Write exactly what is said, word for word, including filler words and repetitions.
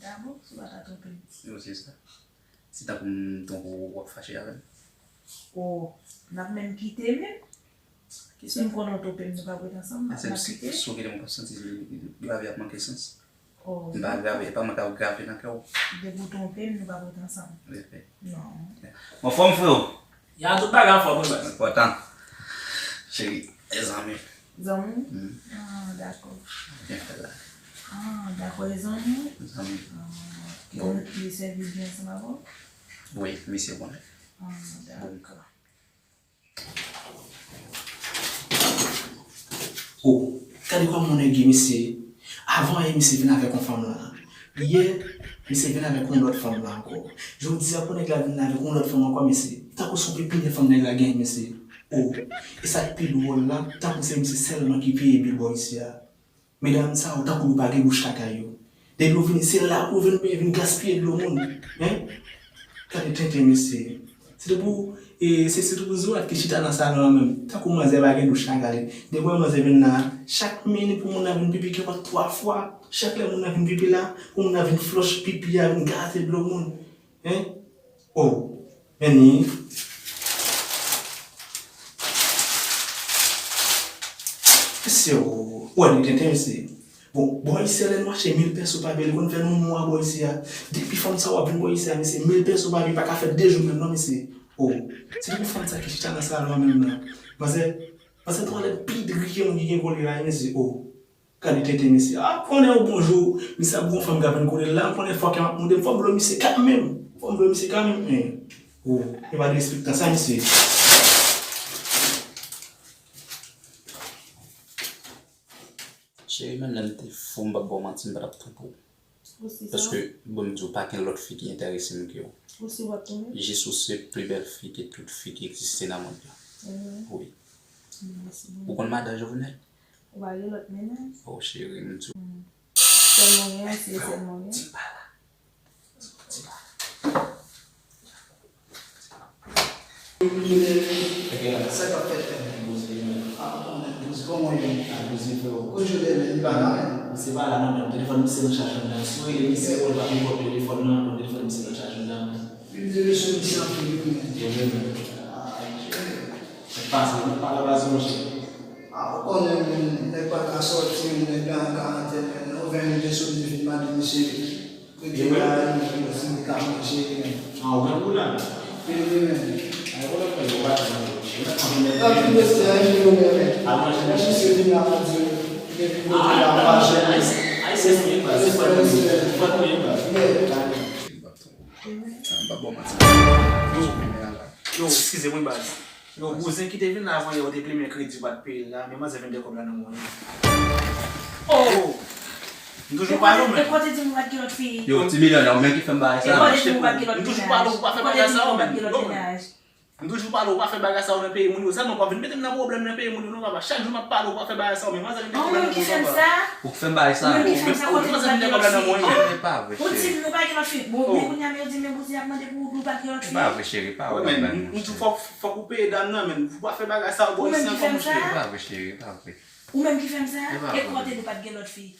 Sa bon, si w pa ta twonpe m. Yo, se sa. Si tankou m twonpe w, w ap fache avè m? O, n ap menm kite menm? Si m konnen w twonpe m, nou p ap ret ansanm, n ap kite. Si w kite m, w p ap santi grave ap manke sans. M pa grave, e pa mwen k ap grave nan kè w. Depi w twonpe m, nou p ap ret ansanm. Non. Anfòm, freo. Ya, tout bagay anfòm, wi, baz. Enpòtan. Cheri, e zanmi. Zanmi? Ah, dakò. Byen fè la. Ah, dakò, e zanmi? Zanmi. Ah, ok. Bon. Li sèvi byen ansanm avè w? Wi, misye konnen. Ah, dakò. O, gade kòman nèg ye, mesye. Avan yè, misye vin avèk yon fanm la. Yè, misye vin avèk yon lòt fanm la ankò. Jodi a, pou nèg la vin avèk yon lòt fanm ankò, mesye. Tankou se yon pepinè fanm nèg la genyen, mesye. O, e sa k pi dwòl la, tankou se misye sèlman ki peye bil bò isi a. Medam sa yo, tankou yo pa gen bouch lakay yo. Depi yo vini, se la pou yo vin peye, vin gaspiye dlo moun. Hein? Gade tenten, mesye. Se te pou, e, se, se te pou Zorat ki chita nan salon an menm. Tankou manzè pa gen bouch lakay li. Depi manzè vin la, chak minit pou moun nan vin pipi, gen lòt twa fwa. Chak lè moun nan vin pipi la, pou moun nan vin flòch pipi a, vin gate dlo moun. Hein? O, men ni. Mesye, o, ou wè li tenten, mesye. Bon, bò isi a, lè n mache mil pèso pa peye, li konn fè nou mwa bò isi a. Depi fanm sa w ap vin bò isi a, mesye, mil pèso pa peye, pa ka fè de jou menm non, mesye. O, se tankou fanm sa ki chita nan salon an menm nan. Manzè, manzè twalèt pi dri ke moun ki gen kolera, mesye. O. Gade tenten misye. A, konnen yon bon jou, misye ap gon fanm k ap vin kote l la, konnen fòk m ap mande m, fò m dwe misye kanmenm. Fò m dwe misye kanmenm, men. O, e pa derespektan sa, misye. Cheri, menm lè m te fou, m p ap ba w manti, m pa t ap twonpe w. Ou si sa? Paske, bon, m di w, pa gen lòt fi ki enterese m ke w. Ou si w ap twonpe? Jis ou se pli bèl fi ke tout fi ki egziste nan mond lan. Wi. Ou konn madan Jovenel? Ou pa gen lòt mennaj? O, cheri, m di w. Sèl mwen gen, se sèl mwen gen. Di pa la. Di pa la. Sa k ap fèt, men? Bouzi, men. A, konnen Bouzi, kòman w ye? A, Bouzi, freo. Kote w ye, men? Li pa la, men. Misye pa la, non, men. Telefòn misye nan chaj anndan. Si w rele misye, ou pa gen kòb telefòn nan, telefòn misye nan chaj anndan. Li di leson misye anpil, wi, men. Yo, men, men. A, ok. Sa k pase, ou pa la pase, monchè? A, ou konnen, men, nèg pa ka sòti, nèg la an karantèn, men, nou vin de sou li vin mande misye. Kredi la, li di, si li ka manje, men. A, ou gen pou la? Wi, wi, men. Ay, pwoblèm, men, ou pa di, men. Nan pi de se, men, men. Al manje, men. Misye vin la, mwen di, depi kote la, manje. Ayisyen, nou ye, baz. Se fòt nou ye. Se fòt nou ye, baz. M p ap ba w manti. Yo, yo, eskize mwen, baz. Yo, bouzen ki te vin la avan yè, ou te plimen kredi, ou pa t peye l la, men manzè vennde kòb la nan men w. Oh! M toujou pale w, men. E kote di m ou pa t gen lòt fi? Yo, ti milyonè, ou menm ki fè m bagay sa. E kote di m ou pa t gen lòt mennaj? M toujou pale w, ou pa fè bagay sa, ou menm. M toujou pale w, ou pa fè bagay sa yo nan peyi moun yo. Sèlman w ap vin mete m nan pwoblèm nan peyi moun yo, non, papa. Chak jou m ap pale w, ou pa fè bagay sa yo, men manzè vin gen pwoblèm nan men w, papa. Ou k fè m bagay sa. Ou menm ki fè m sa, kote m pa t gen lòt fi? E pa vre, cheri. Ou di m nou pa gen lòt fi. Bon, men kounye a, men yo di, men Bouzi ap mande pou ou, nou pa gen lòt fi. E pa vre, cheri, pa vre. Ou menm, m di w fòk, fòk ou peye dam nan, men. Ou pa fè bagay sa yo bò isi ankò, monchè. E pa vre, cheri, e pa vre. Ou menm ki fè m sa? E pa vre. E kote nou pa t gen lòt fi?